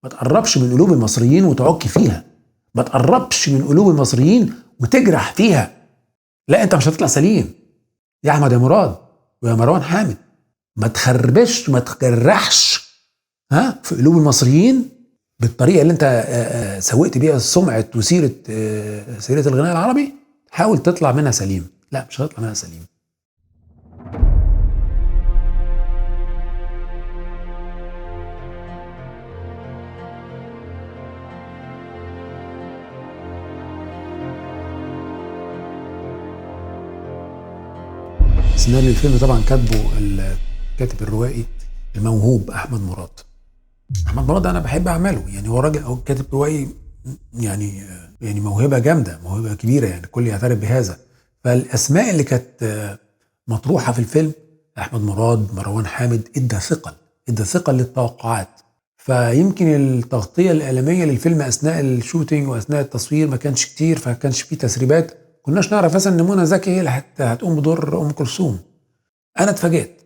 ما تقربش من قلوب المصريين وتعك فيها، ما تقربش من قلوب المصريين وتجرح فيها. لا، انت مش هتطلع سليم يا احمد يا مراد ويا مروان حامد. ما تخربش وما تجرحش ها في قلوب المصريين بالطريقة اللي انت سوقت بيها سمعه وسيره سيره الغناء العربي. حاول تطلع منها سليم. لا، مش هتطلع منها سليم. سيناريو الفيلم طبعا كاتبه الكاتب الروائي الموهوب احمد مراد. احمد مراد انا بحب اعماله، يعني هو راجل او كاتب روائي يعني موهبة جامدة، موهبة كبيرة، يعني الكل يعترف بهذا. فالاسماء اللي كانت مطروحة في الفيلم احمد مراد، مروان حامد، ادى ثقل، ادى ثقل للتوقعات. فيمكن التغطية الاعلامية للفيلم اثناء ال shooting واثناء التصوير ما كانش كتير، فما كانش فيه تسريبات. كناش نعرف مثلا ان منى زكي هي اللي هتقوم بدور ام كلثوم. انا اتفاجئت،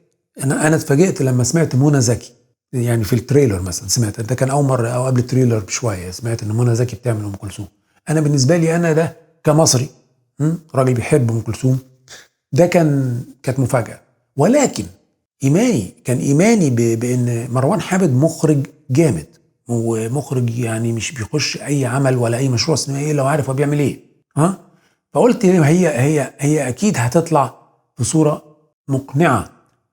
انا اتفاجئت لما سمعت منى زكي، يعني في ال trailer مثلا سمعت، ده كان اول مرة او قبل ال trailer بشوية، سمعت ان منى زكي بتعمل ام كلثوم. انا بالنسبة لي انا ده كمصري، راجل بيحب ام كلثوم، ده كانت مفاجاة. ولكن ايماني كان ايماني بان مروان حامد مخرج جامد، ومخرج يعني مش بيخش اي عمل ولا اي مشروع سينمائي لو عارف هو بيعمل ايه. ها، فقلت هي هي هي اكيد هتطلع بصورة مقنعة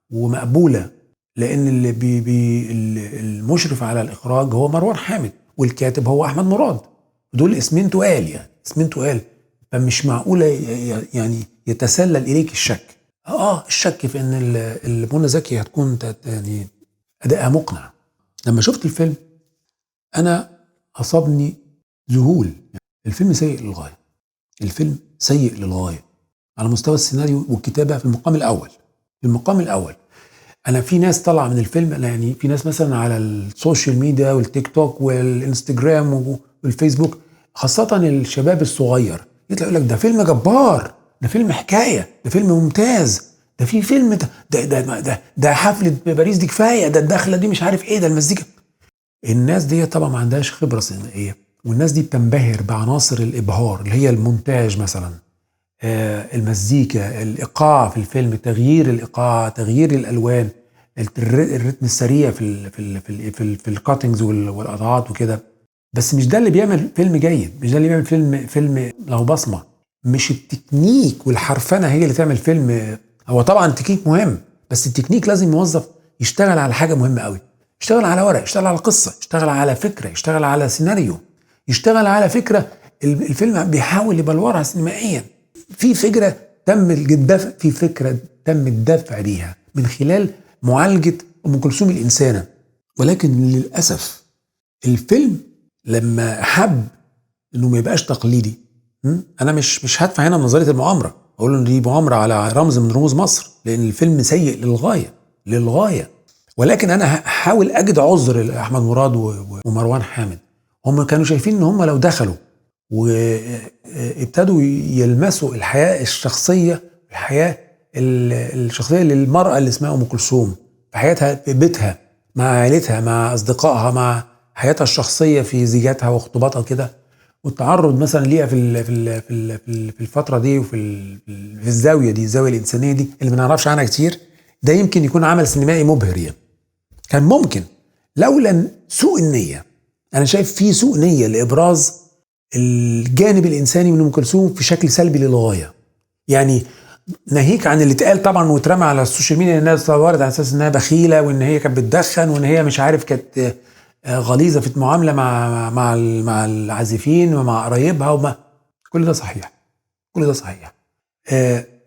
ومقبوله، لان اللي بي بي المشرف على الاخراج هو مروان حامد والكاتب هو احمد مراد، دول اسمين تقال، يعني اسمين تقال، فمش معقولة يعني يتسلل اليك الشك. الشك في ان منى زكي هتكون يعني ادائها مقنع. لما شفت الفيلم انا اصابني ذهول. الفيلم سيء للغاية، الفيلم سيء للغاية على مستوى السيناريو والكتابة في المقام الاول. في المقام الاول انا في ناس طالعه من الفيلم، يعني في ناس مثلا على ال social media والتيك توك والانستجرام والفيسبوك، خاصة الشباب الصغير، يطلع يقول لك ده فيلم جبار، ده فيلم حكاية، ده فيلم ممتاز، ده في فيلم ده ده ده ده, ده حفلة باريس دي كفاية، ده الدخلة دي مش عارف ايه، ده المزيكا. الناس دي طبعا ما عندهاش خبره سينمائية، والناس دي بتنبهر بعناصر الابهار اللي هي المونتاج مثلا، المزيكا، الايقاع في الفيلم، تغيير الايقاع، تغيير الالوان، الريتم السريع في ال في ال في ال في, ال في ال cuttings والقطعات وكده. بس مش ده اللي بيعمل فيلم جيد، مش ده اللي بيعمل فيلم له بصمة. مش التكنيك والحرفنه هي اللي تعمل فيلم. هو طبعا التكنيك مهم، بس التكنيك لازم موظف يشتغل على حاجة مهمة قوي، يشتغل على ورق، يشتغل على قصة، يشتغل على فكرة، يشتغل على سيناريو، يشتغل على فكرة الفيلم بيحاول يبلورها سينمائيا. في فكرة تم الدفع، في فكرة تم الدفع ليها من خلال معالجة ام كلثوم الانسانة. ولكن للاسف الفيلم لما حب انه ما يبقاش تقليدي، انا مش هدفع هنا بنظرية المؤامرة، اقول ان دي مؤامرة على رمز من رموز مصر، لان الفيلم سيء للغاية للغاية. ولكن انا هحاول اجد عذر لاحمد مراد ومروان حامد. هم كانوا شايفين ان هم لو دخلوا وابتدوا يلمسوا الحياة الشخصية، الحياة الشخصية للمراة اللي اسمها ام كلثوم، في حياتها، في بيتها، مع عائلتها، مع اصدقائها، مع حياتها الشخصية في زيجاتها وخطوباتها كده، والتعرض مثلا ليها في ال في ال في ال في الفترة دي وفي في الزاوية دي، الزاوية الانسانية دي اللي ما نعرفش عنها كتير، ده يمكن يكون عمل سينمائي مبهر. يعني كان ممكن لولا سوء النية. انا شايف في سوء نيه لابراز الجانب الانساني من ام كلثوم في شكل سلبي للغاية. يعني ناهيك عن اللي اتقال طبعا واترمى على ال social media، الناس صورت على اساس انها بخيله، وان هي كانت بتدخن، وان هي مش عارف كانت غليظة في المعاملة مع مع مع العازفين ومع قرايبها وما كل ده صحيح، كل ده صحيح.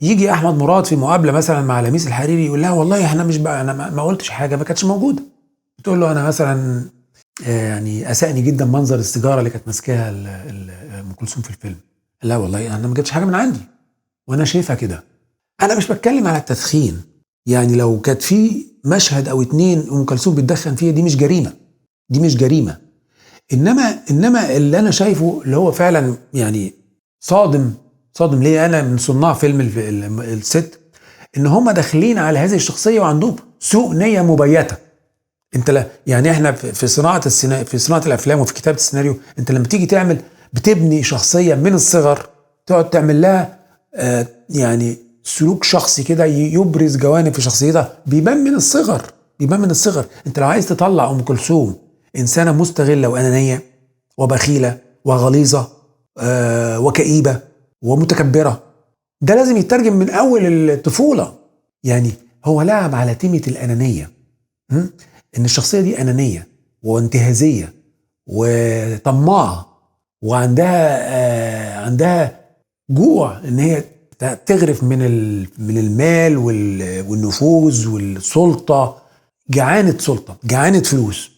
يجي احمد مراد في مقابله مثلا مع لميس الحريري يقول لها والله احنا مش بقى، انا ما قلتش حاجة، ما كانتش موجودة. بتقول له انا مثلا يعني اسأني جدا منظر السيجارة اللي كانت ماسكاها ام كلثوم في الفيلم. لا والله انا ما جبتش حاجة من عندي وانا شايفها كده. انا مش بتكلم على التدخين، يعني لو كانت في مشهد او اتنين ام كلثوم بتدخن فيها دي مش جريمة، دي مش جريمة. انما اللي انا شايفه اللي هو فعلا يعني صادم، صادم ليا انا من صناع فيلم الست، ان هم داخلين على هذه الشخصية وعندهم سوء نيه مبيته. انت لا، يعني احنا في صناعة في صناعة الافلام وفي كتابه السيناريو، انت لما تيجي تعمل بتبني شخصية من الصغر، تقعد تعمل لها يعني سلوك شخصي كده يبرز جوانب في شخصيتها، بيبان من الصغر، بيبان من الصغر. انت لو عايز تطلع ام كلثوم انسانه مستغله وانانيه وبخيله وغليظه وكئيبه ومتكبره، ده لازم يترجم من اول الطفولة. يعني هو لعب على تيمة الانانية، ان الشخصية دي انانية وانتهازيه وطماعه وعندها عندها جوع ان هي تغرف من المال والنفوذ والسلطة، جعانة سلطة، جعانة فلوس،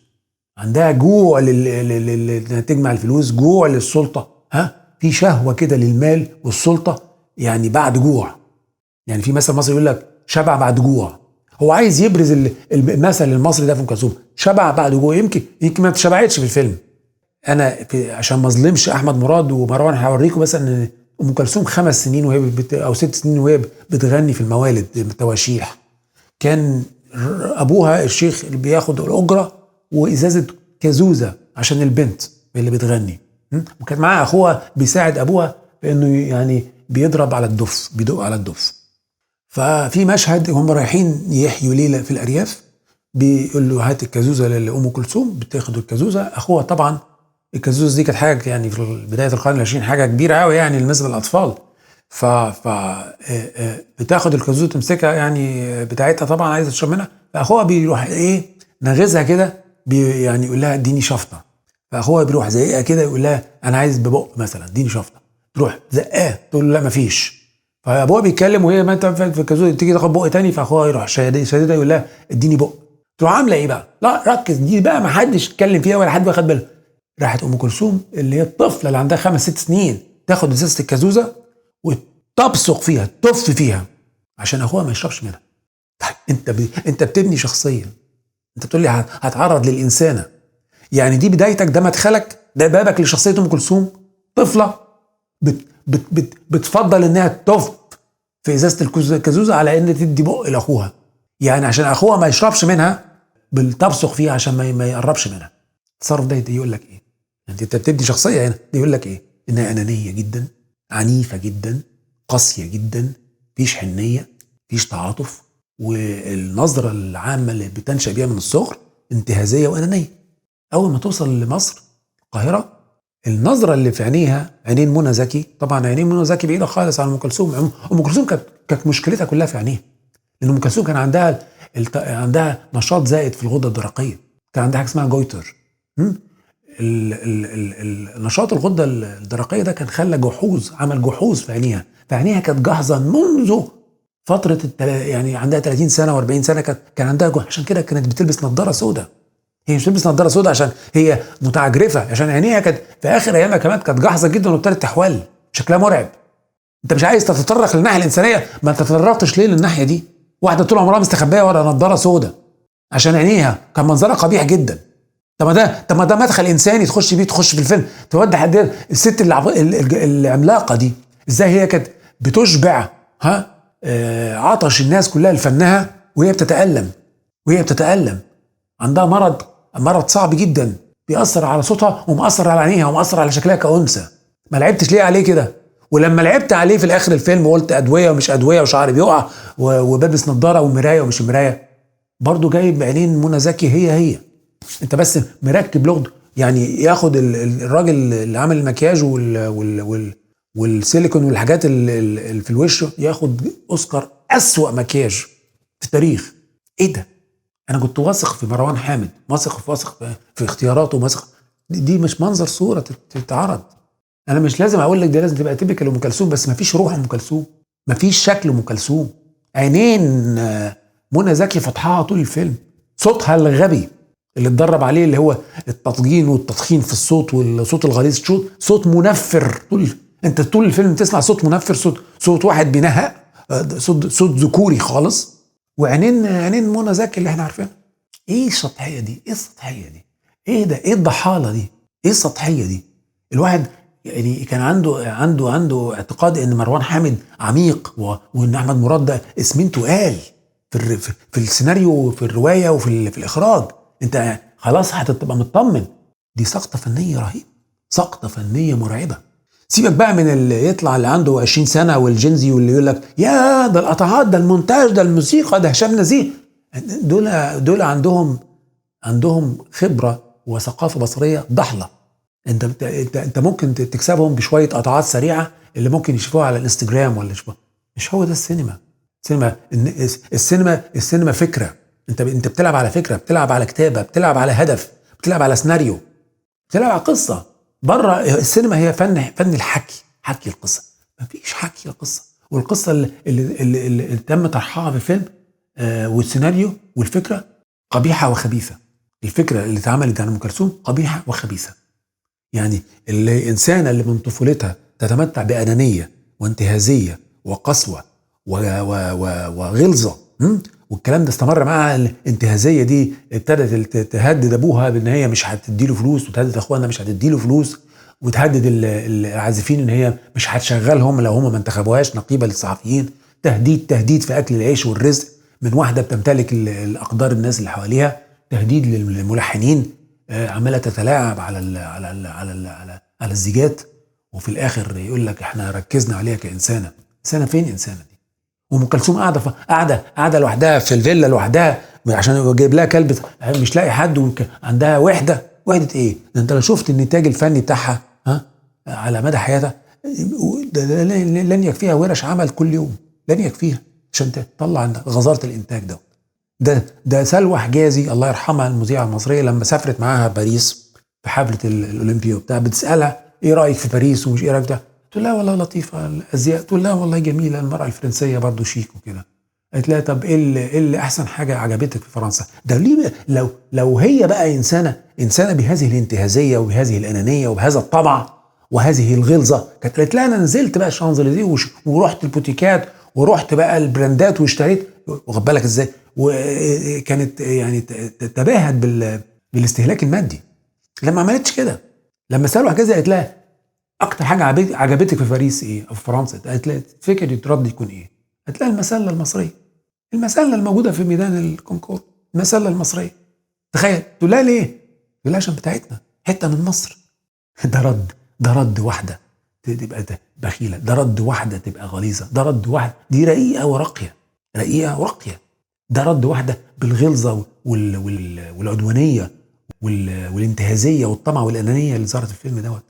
عندها جوع انها تجمع الفلوس، جوع للسلطة، ها، في شهوة كده للمال والسلطة، يعني بعد جوع. يعني في مثل مصري يقول لك شبع بعد جوع. هو عايز يبرز المثل المصري ده في ام كلثوم، شبع بعد جوع. يمكن ما تشبعتش في الفيلم. انا عشان ما اظلمش احمد مراد ومروان هوريكم بس ان ام كلثوم 5 سنين وهي او 6 سنين وهي بتغني في الموالد التواشيح، كان ابوها الشيخ اللي بياخد الاجرة وازازه كازوزه عشان البنت اللي بتغني، وكان معاها اخوها بيساعد ابوها بانه يعني بيضرب على الدف، بيدق على الدف. ففي مشهد هم رايحين يحيوا ليلة في الارياف، بيقول له هات الكازوزه لام كلثوم، بتاخد الكازوزه. اخوها طبعا الكازوزه دي كانت حاجة يعني في بداية القرن العشرين حاجة كبيرة قوي يعني بالنسبة للاطفال، ف بتاخد الكازوزه تمسكها يعني بتاعتها طبعا عايزه تشرب منها، فاخوها بيروح ايه نغزها كده، يعني يقول لها اديني شفطه، فاخوها بيروح زقها كده يقول لها انا عايز ببق مثلا اديني شفطه، تروح زقاه تقول له لا مفيش. فابوها بيتكلم وهي ما انت في الكازوزه تيجي تاخد بق تاني، فاخوها يروح شاددها يقول لها اديني بق. تروح عامله ايه بقى؟ لا ركز، دي بقى ما حدش اتكلم فيها ولا حد واخد باله. راحت ام كلثوم اللي هي الطفلة اللي عندها 5 6 سنين تاخد ازازة الكازوزه وتبصق فيها، تف فيها عشان اخوها ما يشربش منها. طيب انت بتبني شخصية، انت بتقول لي هتعرض للانسانه، يعني دي بدايتك، ده مدخلك، ده بابك لشخصية ام كلثوم، طفله بت بت بت بتفضل انها تف في ازازة الكازوزه على ان تدي بق لاخوها، يعني عشان اخوها ما يشربش منها بتبصق فيها عشان ما يقربش منها. التصرف ده يقول لك ايه؟ انت بتبني شخصية هنا، ده يقول لك ايه؟ انها انانية جدا، عنيفة جدا، قاسية جدا، مفيش حنيه، مفيش تعاطف، والنظرة العامة اللي بتنشا بيها من الصغر انتهازيه وانانيه. اول ما توصل لمصر القاهرة، النظرة اللي في عينيها عينين منى زكي، طبعا عينين منى زكي بعيدة خالص عن ام كلثوم. ام كلثوم كانت مشكلتها كلها في عينيها، لان ام كلثوم كان عندها نشاط زائد في الغدة الدرقية، كان عندها حاجة اسمها goiter. النشاط الغدة الدرقية ده كان خلى جحوظ، عمل جحوظ في عينيها، فعينيها كانت جاهزة منذ فترة يعني عندها 30 سنة و40 سنة كان عندها جحوظ، عشان كده كانت بتلبس نظاره سوداء. هي مش بتلبس نظاره سوداء عشان هي متعجرفه، عشان عينيها كانت في اخر ايامها كمان كانت جاهزة جدا وابتدت تحول، شكلها مرعب. انت مش عايز تتطرق للناحيه الانسانية، ما انت تطرقتش ليه للناحيه دي؟ واحدة طول عمرها مستخبيه ورا نظاره سوداء عشان عينيها كان منظرها قبيح جدا. طب ما ده مدخل انساني تخش بيه، تخش في الفيلم تودي حد. الست العملاقة دي ازاي هي كانت بتشبع عطش الناس كلها لفنها وهي بتتألم، وهي بتتألم، عندها مرض صعب جدا بيأثر على صوتها ومأثر على عينيها ومأثر على شكلها كأنثى. ما لعبتش ليه عليه كده؟ ولما لعبت عليه في الاخر الفيلم وقلت ادوية ومش ادوية وشعري بيقع وبلبس نظاره ومرايه ومش مراية، برضه جايب عينين منى زكي هي. انت بس مركب لغد، يعني ياخد الراجل اللي عامل المكياج والسيليكون والحاجات اللي في الوش ياخد اوسكار اسوأ مكياج في التاريخ. ايه ده؟ انا كنت واثق في مروان حامد، واثق في اختياراته، واثق. دي مش منظر صوره تتعرض. انا مش لازم اقول لك دي لازم تبقى typical ام كلثوم، بس مفيش روح ام كلثوم، مفيش شكل ام كلثوم. عينين منى زكي فتحها طول الفيلم، صوتها الغبي اللي اتدرب عليه اللي هو التطجين والتضخيم في الصوت والصوت الغليظ، صوت منفر طول. انت طول الفيلم تسمع صوت منفر، صوت واحد بينهق، صوت ذكوري خالص. وعينين عينين منى زكي اللي احنا عارفينها. ايه السطحية دي؟ ايه السطحية دي؟ ايه ده؟ ايه الضحاله دي؟ ايه السطحية دي؟ الواحد يعني كان عنده اعتقاد ان مروان حامد عميق وان احمد مراد ده اسمين تقال في السيناريو وفي الرواية وفي الاخراج. انت خلاص هتبقى مطمن. دي سقطه فنية رهيبة، سقطه فنية مرعبة. سيبك بقى من اللي يطلع اللي عنده 20 سنة والجنزي واللي يقول لك يا ده القطعات، ده المونتاج، ده الموسيقى، ده هشام نزيه. دول عندهم خبره وثقافة بصريه ضحله. انت انت انت ممكن تكسبهم بشوية قطعات سريعة اللي ممكن يشوفوها على الانستجرام ولا يشوفوها. مش هو ده السينما. السينما فكرة. انت بتلعب على فكرة، بتلعب على كتابه، بتلعب على هدف، بتلعب على سيناريو، بتلعب على قصة. بره السينما هي فن الحكي، حكي القصة. مفيش حكي القصة، والقصه اللي تم طرحها في الفيلم والسيناريو والفكرة قبيحة وخبيثه. الفكرة اللي اتعملت عن ام كلثوم قبيحة وخبيثه. يعني الانسانة اللي من طفولتها تتمتع بانانيه وانتهازيه وقسوه وغلظه، والكلام ده استمر معاها. الانتهازيه دي ابتدت تهدد ابوها بان هي مش هتديله فلوس، وتهدد اخوانها مش هتديله فلوس، وتهدد العازفين ان هي مش هتشغلهم لو هم ما انتخبوهاش نقيبه للصحفيين. تهديد في اكل العيش والرزق من واحدة بتمتلك الاقدار الناس اللي حواليها، تهديد للملحنين، عماله تتلاعب على ال على ال على ال على, على الزيجات. وفي الاخر يقول لك احنا ركزنا عليها كانسانه. انسانه فين انسانه دي؟ وام كلثوم قاعدة لوحدها في الفيلا لوحدها عشان جايب لها كلب، مش لاقي حد، وعندها وحده. وحده ايه؟ ده انت لو شفت النتاج الفني بتاعها ها على مدى حياتها، ده لن يكفيها ورش عمل كل يوم، لن يكفيها عشان تطلع غزارة الانتاج ده. ده سلوى حجازي الله يرحمها المذيعه المصرية لما سافرت معاها باريس في حفلة الاولمبيا وبتاع، بتسالها ايه رايك في باريس ومش ايه رايك بتاع، تقول لها والله لطيفة الازياء، تقول لها والله جميلة المراة الفرنسية برضو شيك وكده. قالت لها طب ايه اللي احسن حاجة عجبتك في فرنسا؟ ده ليه لو هي بقى انسانه بهذه الانتهازيه وبهذه الانانية وبهذا الطمع وهذه الغلظه، كانت قالت لها انا نزلت بقى الشانزليزيه ورحت البوتيكات ورحت بقى البراندات واشتريت، واخد بالك ازاي، وكانت يعني تباهت بالاستهلاك المادي. لما عملتش كده، لما سالوا حجازي قالت لها اكتر حاجة عجبتك في باريس ايه او في فرنسا؟ قالت لها تفتكر الرد يكون ايه؟ قالت لها المسله المصرية، المسله الموجودة في ميدان الكونكورد، المسله المصرية. تخيل. تقول لها ليه؟ تقول لها عشان بتاعتنا، حتة من مصر. ده رد واحدة تبقى بخيله، ده رد واحدة تبقى غليظة، ده رد واحدة دي رقيقه وراقيه، رقيقه وراقيه. ده رد واحدة بالغلظه والعدوانيه والانتهازيه والطمع والانانيه اللي ظهرت في الفيلم دوت.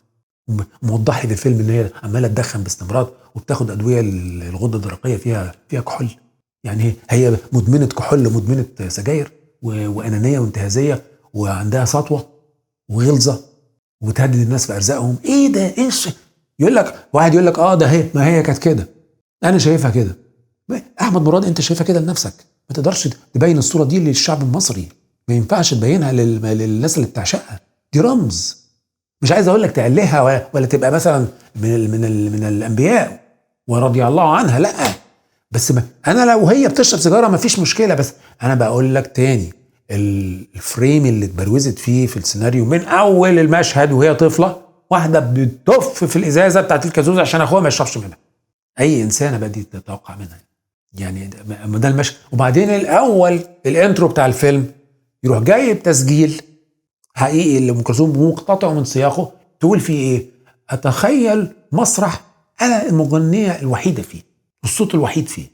موضح لي في الفيلم ان هي عماله تدخن باستمرار وبتاخد ادوية للغده الدرقية فيها كحول، يعني هي مدمنه كحول ومدمنه سجاير وانانيه وانتهازيه وعندها سطوة وغلظه وبتهدد الناس في ارزاقهم. ايه ده؟ ايش يقول لك واحد يقول لك ده هي ما هي كانت كده، انا شايفها كده. احمد مراد انت شايفها كده لنفسك، ما تقدرش تبين الصورة دي للشعب المصري، ما ينفعش تبينها للناس اللي بتعشقها. دي رمز، مش عايز اقول لك تعليها ولا تبقى مثلا من من من الانبياء ورضي الله عنها، لا، بس انا لو هي بتشرب سيجارة ما فيش مشكلة. بس انا بقول لك تاني، ال frame اللي اتبروزت فيه في السيناريو من اول المشهد وهي طفله واحدة بتطف في الازازه بتاعت الكازوزه عشان اخوها ما يشربش منها، اي انسانه بقى دي تتوقع منها يعني ده المشهد. وبعدين الاول ال intro بتاع الفيلم يروح جايب تسجيل حقيقي اللي ام كلثوم مقتطعه من سياقه، تقول فيه ايه؟ اتخيل مسرح انا المغنية الوحيدة فيه، الصوت الوحيد فيه.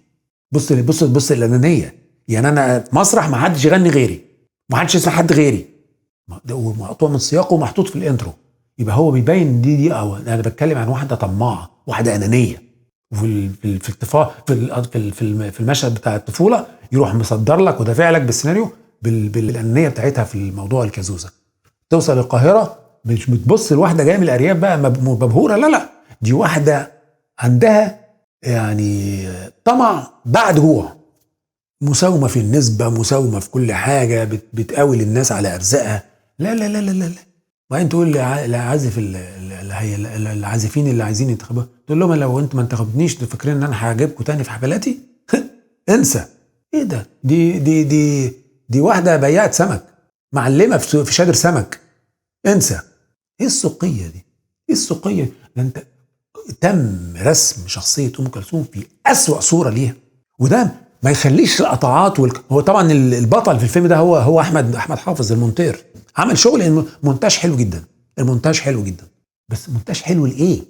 بص بص بص الانانية، يعني انا مسرح ما حدش يغني غيري، ما حدش يسمع حد غيري، ومقطوع من سياقه ومحطوط في ال intro. يبقى هو بيبين دي او انا بتكلم عن واحدة طماعه، واحدة انانية. وفي في في في المشهد بتاع الطفولة يروح مصدر لك ودافع لك بالسيناريو بالانانية بتاعتها في الموضوع الكازوزه. توصل القاهرة مش بتبص لواحدة جاية من الارياف بقى مبهوره، لا لا، دي واحدة عندها يعني طمع بعد جوع، مساومة في النسبة، مساومة في كل حاجة، بتقاول الناس على ارزاقها. لا لا لا لا لا. وبعدين تقول لعازف العازفين اللي عايزين ينتخبوها، تقول لهم لو انتوا ما انتخبتنيش فاكرين ان انا هجيبكم تاني في حفلاتي؟ انسى. ايه ده؟ دي دي دي دي واحدة بياعه سمك، معلمه في شادر سمك. انسى. ايه السوقية دي؟ ايه السوقية؟ ده انت تم رسم شخصية ام كلثوم في اسوأ صوره ليها، وده ما يخليش القطعات هو طبعا البطل في الفيلم ده هو احمد حافظ المونتير، عمل شغل مونتاج حلو جدا، المونتاج حلو جدا، بس مونتاج حلو لايه؟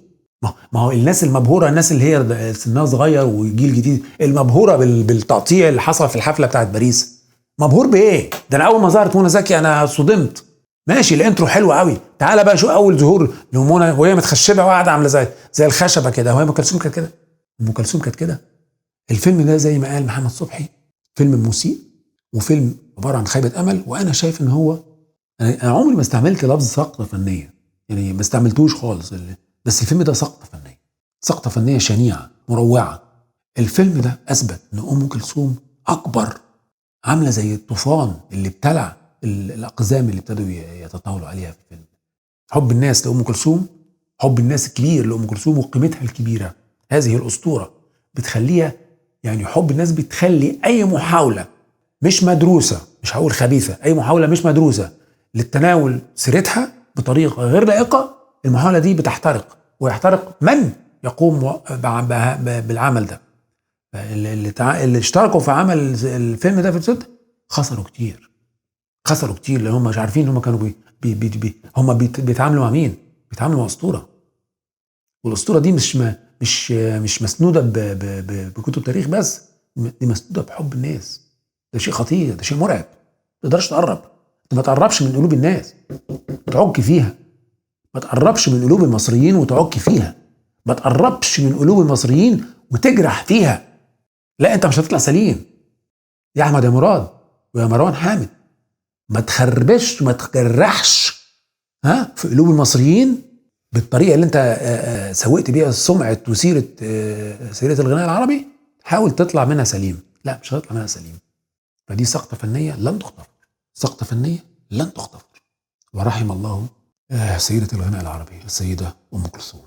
ما هو الناس المبهوره، الناس اللي هي سنها صغير وجيل جديد المبهوره بالتقطيع اللي حصل في الحفلة بتاعت باريس، مبهور بايه؟ ده انا اول ما ظهرت منى زكي انا صدمت. ماشي ال intro حلو قوي، تعالى بقى شو اول ظهور لمنى وهي متخشبه وقاعدة عامله زي الخشبة كده، وهي ام كلثوم كانت كده، ام كلثوم كانت كده. الفيلم ده زي ما قال محمد صبحي فيلم مسيء وفيلم عبارة عن خيبه امل. وانا شايف ان هو انا عمري ما استعملت لفظ سقطه فنية، يعني ما استعملتوش خالص، بس الفيلم ده سقطه فنية، سقطه فنية شنيعه مروعة. الفيلم ده اثبت ان ام كلثوم اكبر، عامله زي الطوفان اللي ابتلع الاقزام اللي ابتدوا يتطاولوا عليها في الفيلم. حب الناس لام كلثوم، حب الناس الكبير لام كلثوم وقيمتها الكبيرة، هذه الاسطورة بتخليها، يعني حب الناس بتخلي اي محاولة مش مدروسة، مش هقول خبيثة، اي محاولة مش مدروسة للتناول سيرتها بطريقة غير لائقة، المحاولة دي بتحترق، ويحترق من يقوم بالعمل ده. اللي اشتركوا في عمل الفيلم ده في الست خسروا كتير، خسروا كتير، لان هم مش عارفين هم كانوا بي بي بي هم بيتعاملوا مع مين؟ بيتعاملوا مع اسطورة، والاسطوره دي مش مسنوده بكتب تاريخ بس، دي مسنوده بحب الناس. ده شيء خطير، ده شيء مرعب، ما تقدرش تقرب، انت ما تقربش من قلوب الناس وتعك فيها، ما تقربش من قلوب المصريين وتعك فيها، ما تقربش من قلوب المصريين وتجرح فيها، لا انت مش هتطلع سليم يا احمد يا مراد ويا مروان حامد. ما تخربش وما تجرحش ها في قلوب المصريين بالطريقة اللي انت سوقت بيها سمعه وسيره سيره الغناء العربي. حاول تطلع منها سليم، لا مش هتطلع منها سليم. فدي سقطه فنية لن تغتفر، سقطه فنية لن تغتفر. ورحم الله سيده الغناء العربي السيدة ام كلثوم.